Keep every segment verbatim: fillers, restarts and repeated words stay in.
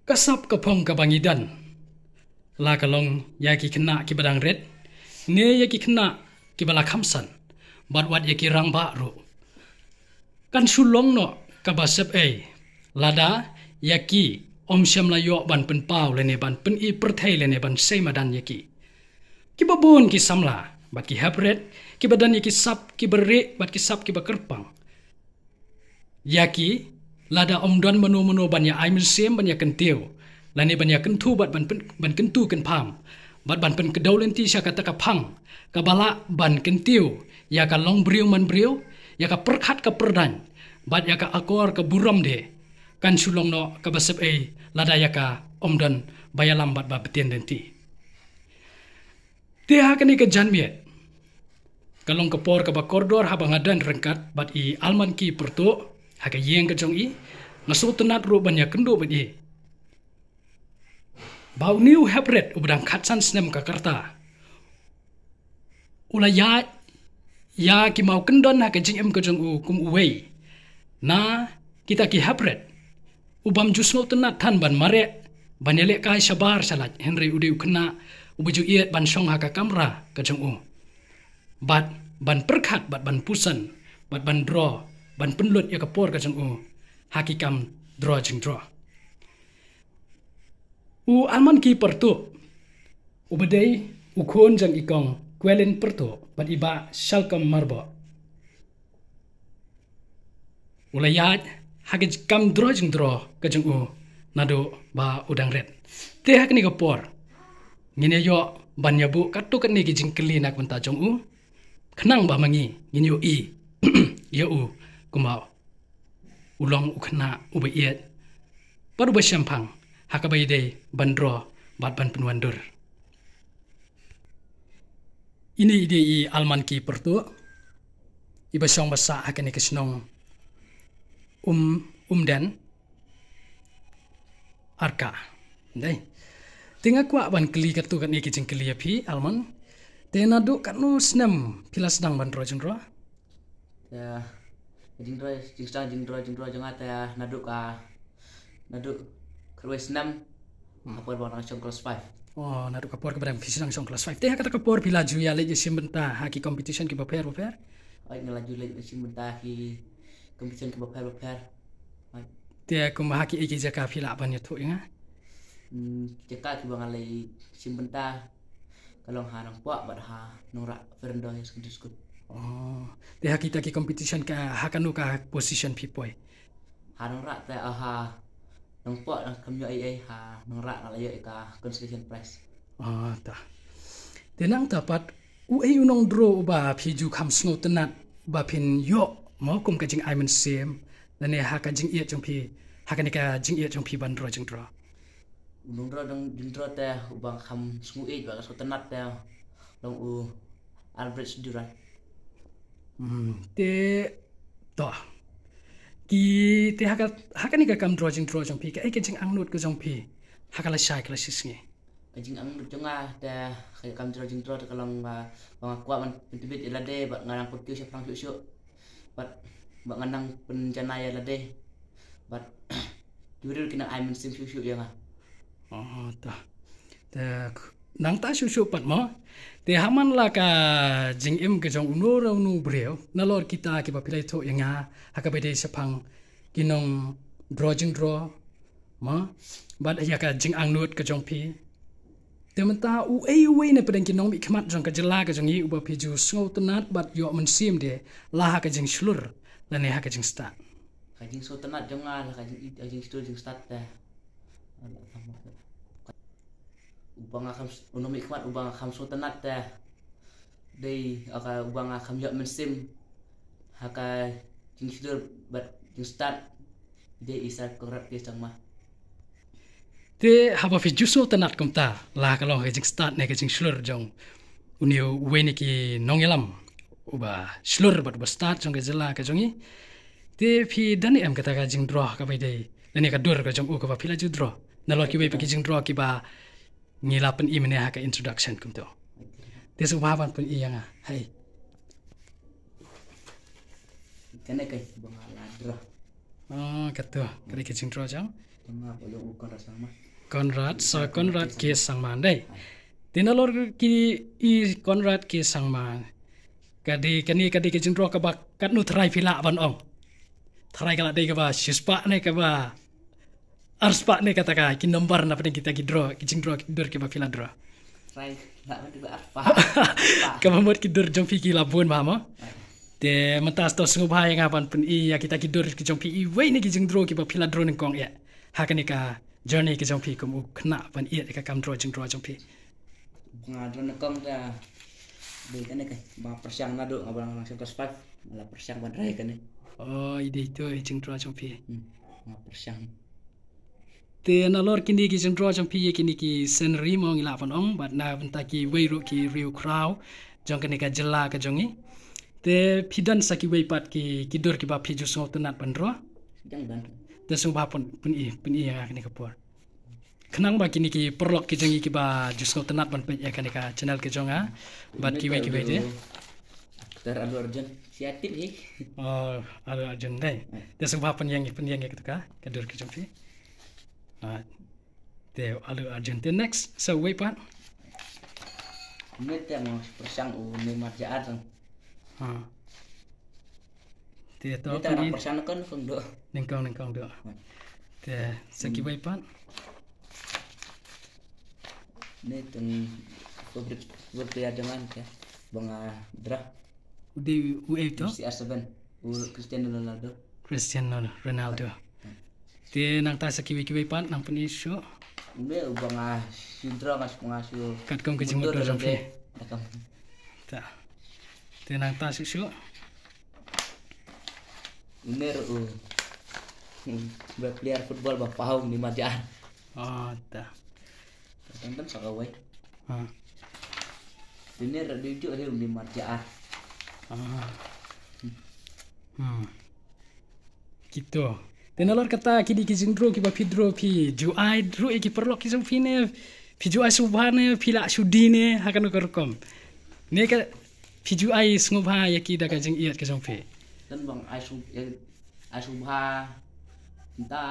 Ka sap ka phong kaba ngi don la ka long ïa ki khynnah kiba dang rit, ne ïa ki khynnah kiba la kham san, bad wat ïa ki rangbah ruh. Kan shu long noh kaba sep ei lada ïa ki ym shym la ïoh ban pynpaw lane ban pyni pyrthei lane ban sei madan ïa ki. Kiba bun ki samla bad ki hep rit kiba don ïa ki sap kiba rieh bad ki sap kiba kyrpang. Ïa ki, lada ym don mano mano ban ïa ai mynsiem ban ïa kyntiew, lane ban ïa kyntu bad ban pyn-, ban kyntu kynpham, bad ban pynkdew lynti sha kata ka phang kaba lah ban kyntiew ïa ka long briew man briew, ïa ka pyrkhat ka pyrdaiñ, bad ïa ka akor ka burom de. Kan shu long noh kaba sep ei lada ïa ka ym don ba ïalam bad ba btien lynti. Te ha kane ka janmiet ka long ka por kaba kordor haba nga don ryngkat bad i Almanki Pyrtuh ha ka ïing ka jong i, nga sngewtynnat ruh ban ïa kynduh bad i ba une u hep rit uba dang khatsan snem ka rta u la ïaid ïa ki maw kyndon ha ka jingim ka jong u kum uwei na kita ki hep rit, u bym ju sngewtynnat than ban mareh, ban ïalehkai shabar shalait, hynrei u dei u khynnah uba ju ïeit ban shong ha ka kamra ka jong u, bad ban pyrkhat, bad ban puson, bad ban draw, ban pynlut ïa ka por ka jong u ha ki kam draw jingdraw. U Almanki Pyrtuh uba dei u khun jong i Kong Kwelin Pyrtuh bad i Bah Shalkom Myrboh, u la ïaid ha ka kam draw jingdraw ka jong u naduh ba u dang rit. Te ha kane ka por ngin ïa ïoh ban ïa buh katto katne ki jingkylli na ka bynta jong u, khnang ba ma ngi ngin ïohi ïa u kumba u long u khynnah uba ïeit bad uba shemphang ha kaba ïadei ban draw bad ban pynwandur. Ine i dei i Almanki Pyrtuh, iba shong ba sah ha kane ka shnong Um, Umden, Arka. Dei. Te nga kwah ban kylli katto katne ki jingkylli ïa phi, Alman. Te naduh katno snem phi la sdang ban draw jingdraw? Te, jingdraw, jingsdang jingdraw, jingdraw jong nga te naduh ka, naduh khatwei snem, Hmm. ka por ba nga dang shong klas five. Oh, naduh ka por kaba dang phi sdang shong klas five. Te ha kata ka por phi la ju ïa leit ïa shim bynta ha ki competition kiba pher bapher? Oi, nga la ju leit ïa shim bynta ha ki competition kiba pher bapher. Oi. Te kumba ha kiei ki jaka phi lah ban ïathuh ïa nga? Hmm, jaka kiba nga la ïa shim bynta ka long ha Nongpoh bad ha Nongrah Fernando Higher Secondary School. Oh. Te ha kita ki competition ka, ha kano ka position phi poi? Ha Nongrah te, ah, ha Nongpoh dang kham ïoh ei ei, ha Nongrah nga la ïoh ïa ka consolation prize. Ah, ta. Te nangta pat uei u nongdraw uba phi ju kham sngewtynnat ba phin ïoh mo kum ka jingai mynsiem lane ha ka jingïeit jong phi, ha kane ka jingïeit jong phi ban draw jingdraw? U nongdraw dang jingdraw te uba nga kham sngewieit bad nga sngewtynnat te long u Albert Duran. Hmm, te to. Ki te ha ka, ha kane ka kam draw jingdraw jong phi, kaei ka jingangnud ka jong phi ha ka lashai ka lashisngi? Ka jingangnud jong nga te ha ka kam draw jingdraw te ka long ba, ba nga kwah ban pyntbit ïa lade bad nga nang pynkiew shaphrang shuh shuh. Bad ba nga nang pynjanai ïa lade. Bad ki briew ki nang ai mynsiem shuh shuh ïa nga. Oh, ta. Te nangta shuh shuh pat mo. Te ha man la ka jingim ka jong uno re uno u briew, nalor kita kiba phi la ïathuh ïa nga ha kaba dei shaphang ki nongdraw jingdraw mo, bad ïa ka jingangnud ka jong phi. Te mynta uei uwei na pdeng ki nongmihkhmat jong ka jylla ka jong ngi uba phi ju sngewtynnat bad ïoh mynsiem de la ha ka jingshlur lane ha ka jingstad? Ka jingsngewtynnat jong nga la ka jing, ka jingshlur jingstad te. Uba nga kham, u nongmihkhmat uba nga kham sngewtynnat te dei, ah, ka uba nga kham ïoh mynsiem ha ka jingshlur bad jingstad, dei i Sir Conrad K Sangma. Te haba phi ju sngewtynnat kumta la ka long ka jingstad ne ka jingshlur jong une uwei na ki nongïalam uba shlur bad uba stad jong ka jylla ka jong ngi, te phi don ne em kata ka jingdraw kaba dei lane ka dur ka jong u kaba phi la ju draw, nalor kiwei pat ki jingdraw kiba ngi la pyni mynne ha ka introduction kumto? Te sngewbha ban pyni ïa nga. Hai. Kane ka ba nga la draw. Oh, kato, ka dei ka jingdraw jong Conrad, Sir Conrad K Sangma, dei. Te nalor ki i Conrad K Sangma, ka dei, kane ka dei ka jingdraw kaba katno trai phi lah ban ong? Trai ka lah dei kaba shispah ne kaba arspah ne kata ka, ki number na pdeng kita ki draw, ki jingdraw, ki dur kiba phi la draw. Trai lah ban dei ba arspah. Kaba mut ki dur jong phi ki la bun bha mo. Te mynta to sngewbha ïa nga ban pyni ïa kita ki dur ki jong phi, iwei na ki jingdraw kiba phi la draw nyngkong eh ha kane ka journey ki jong phi kum u khynnah ban ïa ka kam draw jingdraw jong phi. Nga draw nyngkong ta, dei kane ka ba pyrshang naduh nga ba nga lang chapter five, nga la pyrshang ban rai kane. Oh, i dei to i jingdraw jong phi. Hmm, nga pyrshang. Te nalor kine ki jingdraw jong phi ïa kine ki scenery mo ngi lah ban ong, bad na bynta kiwei ruh ki riew khraw jong kane ka jylla ka jong ngi. Te phi don sa kiwei pat ki, ki dur kiba phi ju sngewtynnat ban draw? Dang don. Te sngewbha pyn, pyni, pyni ïa nga kane ka por. Khnang ba kine ki paralok ki jong ngi kiba ju sngewtynnat ban peit ïa kane ka channel ka jong nga bad kiwei kiwei de. Actor Allu Arjun. Siatit hi. Oh, Allu Arjun dei. Te sngewbha pynïeng, pynïeng ïa kata ka, ka dur ka jong phi. Ah, te Allu Arjun. Te next, sa wei pat. Mynta mo pyrshang u Neymar Jaar. Ha. Te to. Mynta phi pyrshang nyngkong doh. Nyngkong, nyngkong doh. Te sa kiwei pat. Ni tang favorite, favorite player jong nga te ba nga draw. U dei uei to? C R seven. U Cristiano Ronaldo. Cristiano Ronaldo. Te nangta sa kiwei kiwei pat nang pyni shuh. Une uba nga shu draw, nga shu, nga shu. Katkum ka jingmut draw jong phi. Te nangta shuh shuh. Une ruh u ba player football ba paw ni ma jar. Ah, ta. Tang tang sa kawei. Ha. Une ruh dei ju hi ni ma jar. Ah. Hmm. Kito. Te nalor kata ki dei ki jingdraw kiba phi draw, phi ju ai ruh ïa ki paralok ki jong phi ne, phi ju ai sngewbha ne, phi lah shu die ne, ha kano ka rukom. Ne ka phi ju ai sngewbha ïa ki da ka jingïeit ka jong phi. Don ba nga ai sngewbha, ai sngewbha, nta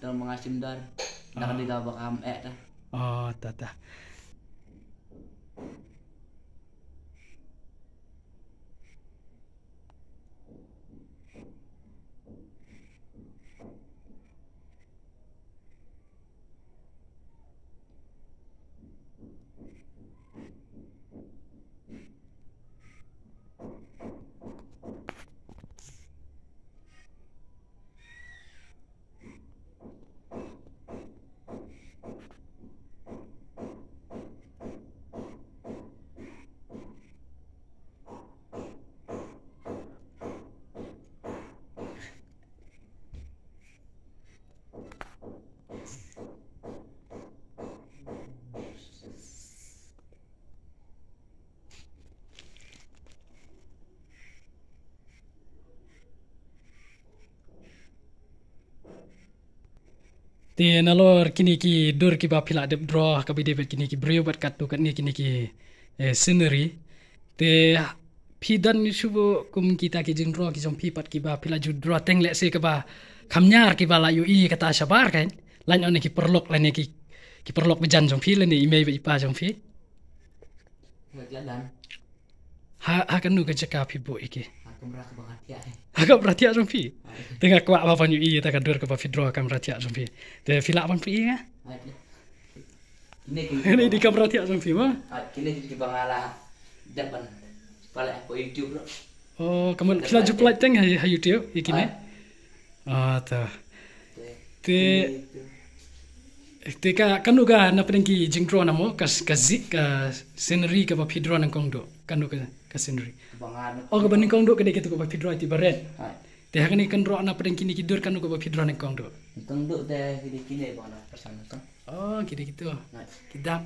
don ba nga ai sngewbha da ka dei da ba kam eh ta. Oh, ta ta. Te nalor kine ki dur kiba phi la dep draw, kaba dei bad kine ki briew bad katto katne kine ki, eh, scenery. Te phi don shuh kum kita ki jingdraw ki jong phi pat kiba phi la ju draw teng lehse kaba kham ñiar kiba la ïohi kata shabar kan. Lane ki paralok lane ki, ki paralok bajan jong phi lane i mei bad i pa jong phi. Wat la dan. Ha, ha kano ka jaka phi buh ïa ki? Ha kamra kaba nga thiah. Ha kamra thiah jong phi. Te nga kwah ba ban ïohi ïa ta ka dur kaba phi draw ha kamra thiah jong phi. Te phi lah ban phi ïa nga? Kine ki, kine ki kamra thiah jong phi mo? Kine ki ba nga la dep ban pynlait ha YouTube ruh. Oh, ka mut phi la ju pynlait teng ha, ha YouTube ïa kine? Ah, ta. Te, te ka, kano ka na pdeng ki jingdraw na mo, ka, ka zi, ka scenery kaba phi draw nyngkong doh, kano ka, ka scenery. Oh, kaba nyngkong doh ka dei kito kaba phi draw ïa ti barit. Te ha kane ka draw na pdeng kine ki dur kano kaba phi draw nyngkong doh. Nyngkong doh te ki dei kine ba nga pyrshang nyngkong. Oh, ki dei kito. Ki dak.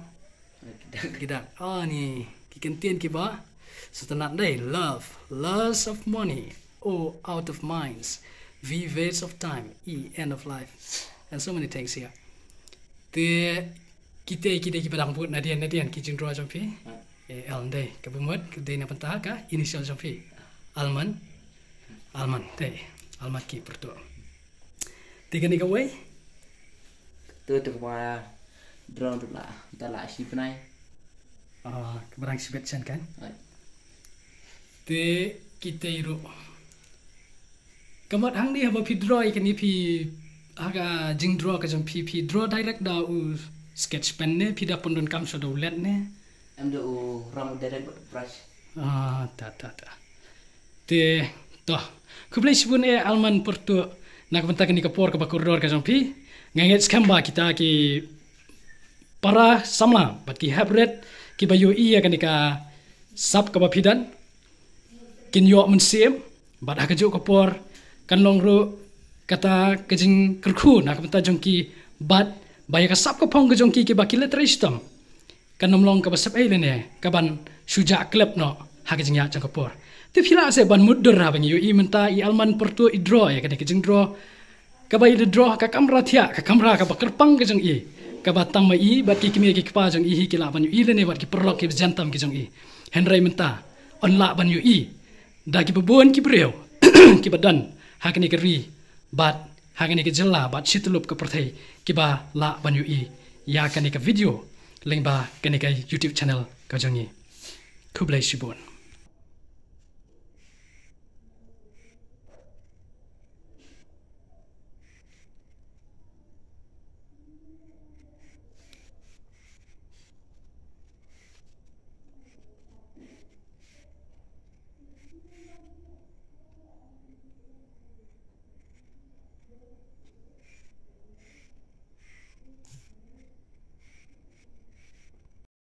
Ki dak. Ah, ni ki kyntien kiba sngewtynnat dei, love, lust of money, oh, out of minds, V, waste of time, E, end of life, and so many things here. Te kita ki dei kiba dang bud nadien nadien ki jingdraw jong phi. Eh, L dei kaba mut ka dei na bynta ka initial jong phi. Alman. Alman dei. Alman ki pyrtuh. Te kane kawei? Tu tu kaba draw tu la, ta la shi pnai. Ah, kaba dang shibit shen kan. Ai. Te kita iru. Kamat hang ni haba phi draw ïa kane phi ha ka jingdraw ka jong phi, phi draw direct da u sketch pen ne phi da pyndonkam sha da u led ne? Em da u rang direct bad brush. Ah, ta ta ta. Te to. Khublei shibun eh Alman Pyrtuh na ka bynta kane ka por kaba kordor ka jong phi. Nga ngeit skhem ba kita ki para samla bad ki heprit kiba ïohi ïa kane ka sap kaba phi don kin ïoh mynsiem bad ha kajuh ka por kan long ruh kata ka jingkyrkhu na ka bynta jong ki bad ba ïa ka sap ka phong ka jong ki kiba ki leh trei shitom kan ym long kaba sep ei lane kaban shu jah klep noh ha ka jingïaid jong ka por. Te phi lah se ban mutdur haba ngi ïohi mynta i Alman Pyrtuh i draw ïa kane ka jingdraw kaba i da draw ha ka kamra thiah, ka kamra kaba kyrpang ka jong i, kaba tang ma i bad ki kmie ki kpa jong i hi ki lah ban ïohi lane bad ki paralok kiba jan tam ki jong i. Hynrei mynta yn lah ban ïohi da kiba bun ki briew kiba don ha kane ka ri bad ha kane ka jylla bad shityllup ka pyrthei kiba lah ban ïohi ïa kane ka video lyngba kane ka YouTube channel ka jong i. Khublei shibun.